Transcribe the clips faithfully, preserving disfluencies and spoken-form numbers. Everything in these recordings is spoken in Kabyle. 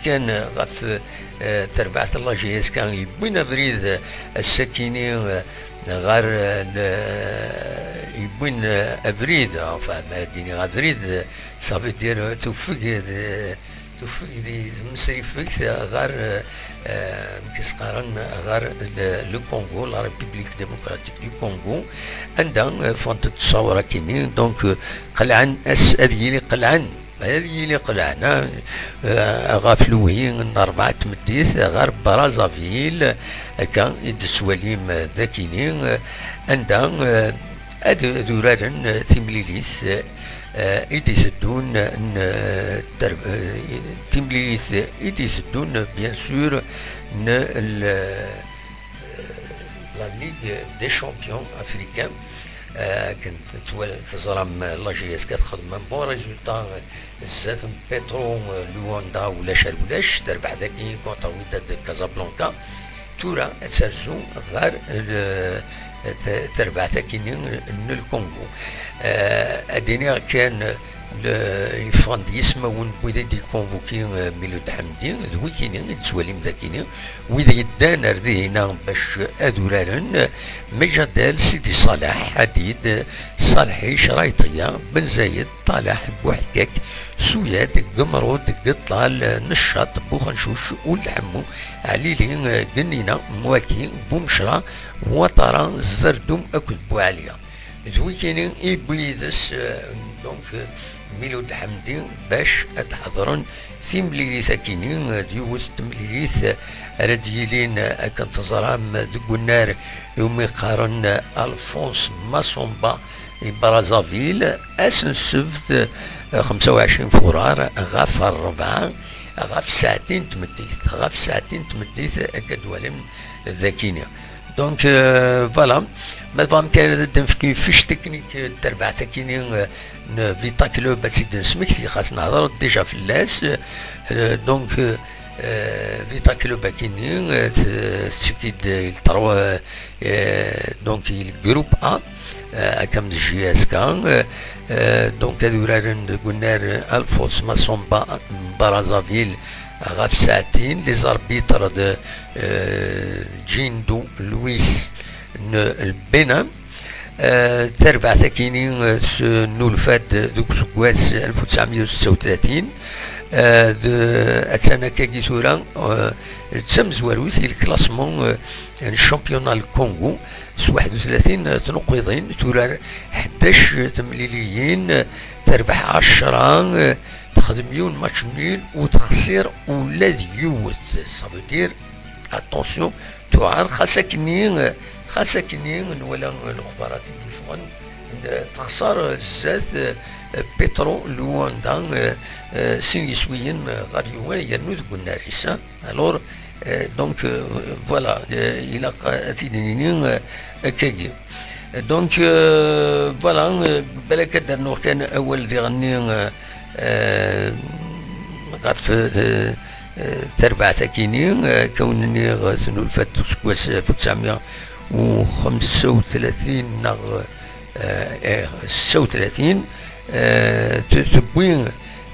Kan ɣef, eh, terbaɛt n la J S K yewwin abrid, eh, ass-akini, eh, ɣer, eh, le-, yewwin, eh, abrid, enfin, ma ad d-iniɣ abrid, eh, ça veut dire, eh, tuffeg, eh, tuffeg di tmesrifegt ɣer, eh, eh, amek i s-qqaren, ɣer le, le Congo, la République démocratique du Congo, anda, eh, ffɣent-d ṣṣawra-kini, donc, eh, qelɛen ass ad yili qelɛen. Ad yili qelɛen, eh, ɣef lewhi n rebɛa n tmeddit ɣer Brazzaville, akka i d-tettwalim dakini, eh, anda, eh, ad, ad uraren, eh, timlilit, eh, i d-iteddun n, eh, ter-, eh, timlilit i d-iteddun, bien sûr, n l-, la Ligue des Champions africains, eh, akken twal-, teẓram, eh, la J S K txeddem un bon résultat, eh, zdat n Petro, eh, Luanda, ulac ar ulac, terbeḥ dagi contre Wydad Casablanca. Tura ad terzu ɣer, eh, te-, terbaɛt akini n le Congo. Eh, ad iniɣ kan, eh, yeffɣen-d yismawen n wid i d-ikonvuki, eh, Miloud Hamdi, d wikini i d-tettwalim dakini, wid yeddan ar dihina bac ad uraren, Mejadel, Sidi Saleh, Hadid, Salhi, Crayṭiya, Ben Zayed, Ṭalaḥ, Buḥkak, Suyad, Gemrud, Geṭṭal, Neccaṭ, Buxencuc, Uld Ḥemmu, Ɛlili, Gennina, Mwaki, Bumecra, Watara, Zerdum akked Buɛliya. D wikini i yewwi yid-s, eh, donc, eh, Miloud Hamdi bac ad ḥeḍren timlilit-akini, eh, d yiwet n temlilit, eh, ara d-yilin, eh, akken teẓram, eh, deg unnar iwumi qqaren, eh, Alphonse Massamba i Brazzaville, ass n ssebt, eh, xemsa u ɛecrin furar, ɣef ṛṛebɛa, ɣef ssaɛtin n tmeddit, ɣef ssaɛtin n tmeddit, akka d-twalim dakini. Donc, euh, voilà. Ma tebɣam kan ad d-nefk fiche technique, euh, n terbaɛt akini, euh, n Vita Club, ad tt-id-nesmekti, xas nehḍer déjà fell-as. Euh, donc, euh, euh, Vita Club akini, euh, t-, tettekki-d, euh, il trois, euh, euh, donc, il groupe A, euh, comme J S K, euh, euh, donc, ad uraren deg unnar Alphonse Massamba n Brazzaville, ɣef ssaɛtin, les arbitres de, euh, Gindo Luis n Lbena. Euh, tarbaɛt akini, euh, tennulfa-d deg useggas alef u tesɛemya u setta u tlatin. Euh, d-, attan akkagi tura, euh, d tamezwarut i le classement, euh, n championnat le Congo s waḥed u tlatin tnuqqiḍin, turar ḥdac temliliyin, terbeḥ ɛecra, euh, texdem yiwen match nul u texsir ula d yiwet. Ça veut dire, attention, tuɛer, xas akkenni, xas akkenni nwala lexbarat i d-yeffɣen, texṣer zdat, eh, Petro Luanda, eh, eh, sin yiswiyen, eh, ɣer yiwen, yernu deg unnar-is, eh. Alors, eh, donc, eh, voilà, eh, ilaq ad t-id-nini, eh, akkagi. Donc, euh, voilà, euh, balak ad d-rnuɣ kan awal diɣenni, euh, euh, ɣef, euh, euh, terbaɛt akini, euh, akka wen-nniɣ, euh, tennulfa-d deg useggas alef u tesɛemya u xemsa u tlatin neɣ, euh, eh, setta u tlatin, euh, te-, tewwi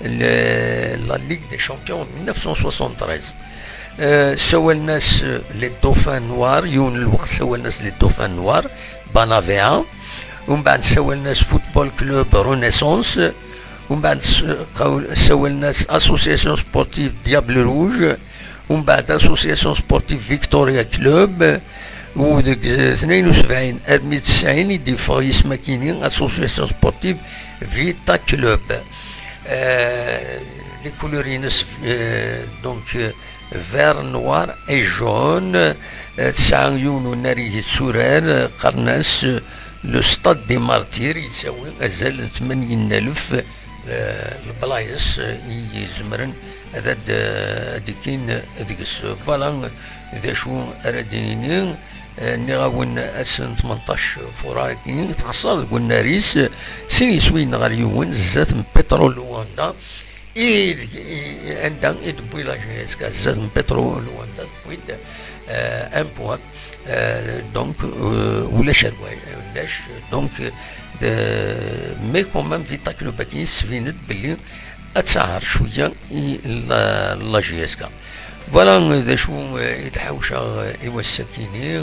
le-, la Ligue des Champions en mille neuf cent soixante-treize. Euh, sawalen-as, euh, les Dauphins Noirs, yiwen n lweqt sawalen-as les Dauphins Noirs, Banavea. Umbeɛd sawalen-as Football Club Renaissance. Umbeɛd s-, qaw-, sawalen-as Association Sportive Diable Rouge. Umbeɛd Association Sportive Victoria Club. U deg, eh, tnayen u sebɛin armi d tesɛin i d-yeffeɣ yisem-akini, Association Sportive Vita Club. Euh, les couleurs-ines, euh, donc, euh, vert, noir et jaune. Euh, tesɛa yiwen unnar i yetturar, euh, qqaren-as, euh, le Stade des Martyrs, yettawi azal n tmanyin alef, euh, leblayes, euh, i izemren ad, ad, euh, ad d-ikkin deg-s. Voilà d acu ara d-nini. Eh, nniɣ-awen ass n tmenṭac furar-agi, texṣer deg unnar-is, sin yiswiyen ɣer yiwen, zdat n Petro Luanda, i, i, anda i d-tewwi la J S K, zdat n Petro Luanda, tewwi-d, eh, un point. Eh, donc, eh, ulac arway, ulac, donc, de, mais quand même, Vita Club-agi yesbin-d belli ad taɛer cwiya i la, la J S K. Voilà d acu, eh, i d-ḥawceɣ, eh, i wass-akini.